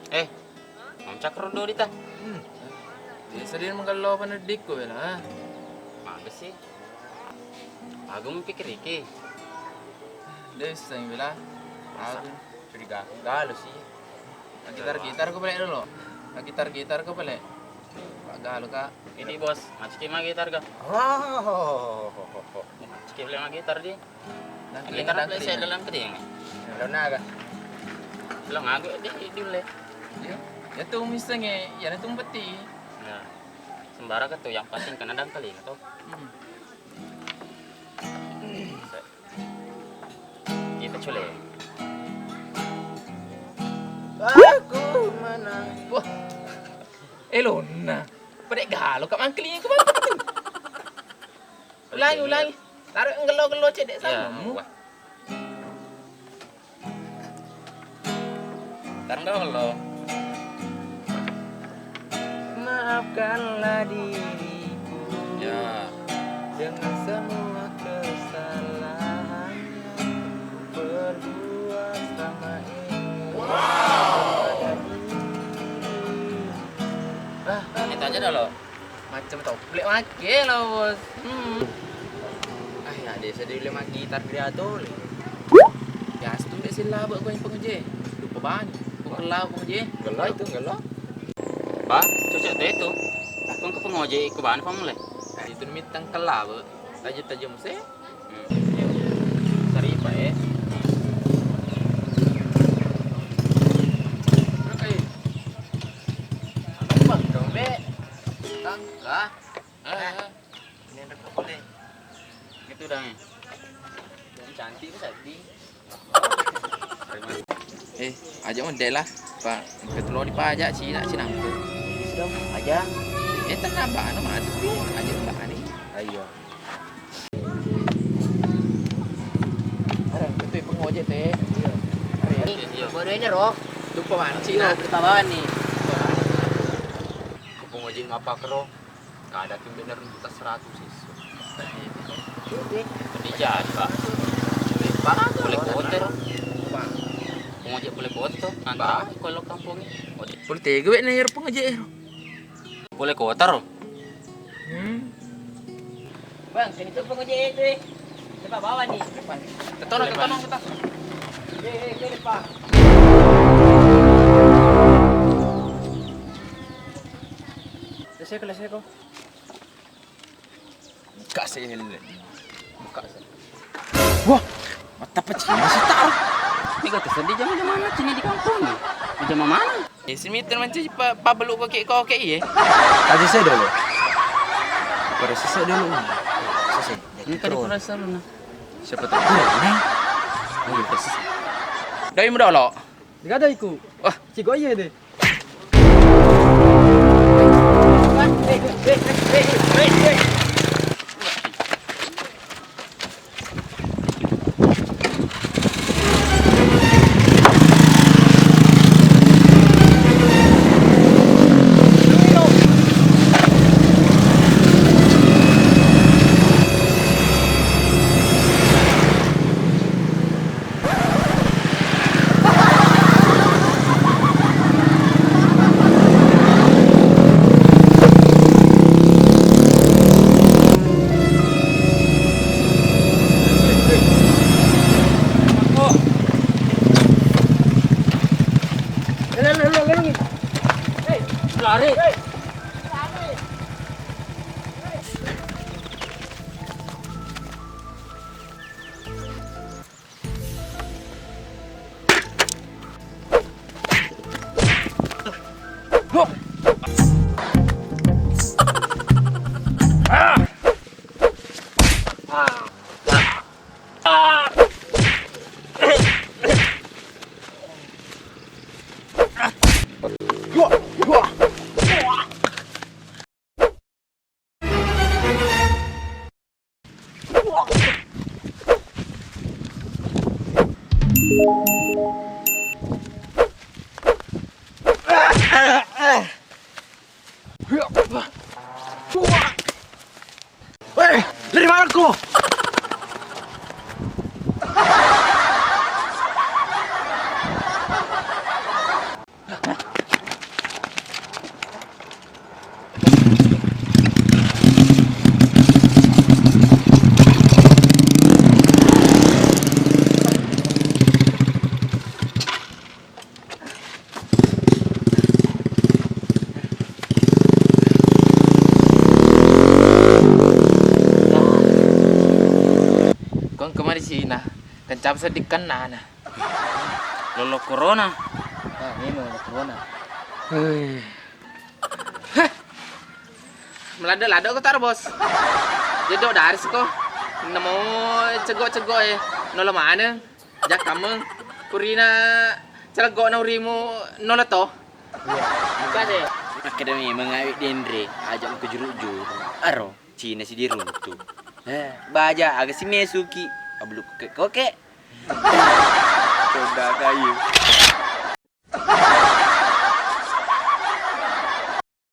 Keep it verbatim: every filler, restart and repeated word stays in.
Eh, mancak ro dodi ta. Hmm. Biasa dia menggello paneddikku bela. Maga sih? Aku mempikir iki. Dia bisa bela. Aku curiga aku galu sih. Gitar-gitar ko balik dulu. Gitar-gitar ko balik. Pak galu kak. Ini bos, macam mana gitar kak? Oh. Macam mana gitar di? Gitar apa sih dalam keding? Lo naga. Lo ngagu deh dulu. Iya. Ya tuh misalnya, ya tuh peti. Nah, sembarang tuh yang penting kena dangkal ini tuh. Hmm. Kita cule. Aku menang. Wah. Elonna. Pada galo kak mangkeling ke batu. Ulangi, ulangi. Taruh ngello-ngello cedek sama mu. Tarang dolo. Maafkanlah diriku. Ya. Dengan semua kesalahan yang ku perbuat selama ini. Wow. Kepada diri. Ah, itu aja dolo. Macam toplek make lo, bos. Hmm. Ah, ya desa dulu magitar dia tole. Ya astu dek sila buat kau yang pengeje. Lupa bani. Kau kelau pengeje. Gelo itu, gelo. Ba, cocok tuh itu. Kau ke pengeje ikut bani pamule. Nah, itu mitang kelau. Tajam-tajam se. Hmm. Saripa eh. Apa dong be? Tangka. Ah. Ini ada boleh. Itu dong. Yang cantik itu tadi. Eh, aja mau dek lah, Pak. Ketelur di pajak Cina, Cina. Sudah, aja. Eh, tenang, Pak. Anu mati, Pak. Aja, Pak. Ayo. Areng, itu pengojek teh. Iya. Areng. Iya. Bodohnya roh. Lupa mana sih? Iya, bertawawan nih. Aku pengojek ngapa kero? Kada tuh bener juta seratus isu. Ini jadi, Pak. Boleh kotor. Pengojek boleh kotor. Nanti kalau kampung. Boleh tega wek nih pengojek. Boleh kotor. Hmm. Bang, sini tuh pengojek itu, eh. Coba bawa nih. Tetono, tetono kita. Eh, eh, eh, Pak. Selesai, selesai kok. Buka sih helm. Buka sih. Wah, mata pecah masih taruh. Ini kata sedih jam-jam mana sini di kampung nih? Jam mana? Eh, si Mister mancaji pa-, pabelu koke-koke iye. Aja saya dulu. Pada sisa dulu. Sisa. Ini tadi kurasa lu nah. Siapa tahu? Nah. Oh, iya, persis. Doi mu dolo. Digadaiku. Wah. Cigo iye deh. Lari. Cap sedikkan nana. Lolo corona. Ah, ini lolo corona. Heh. Meladde-ladde ko taro, Bos. Jeddo daris ko. Namo cego-cego e. Nolo maneng. Jakkammeng. Kurina celeggo na urimu nolo to. Buka de. Makkeda memeng awe denre, aja ko juru-juru. Aro, Cina si diruntu. Eh, baja aga si mesuki. Ablu koke-koke. Coba kayu.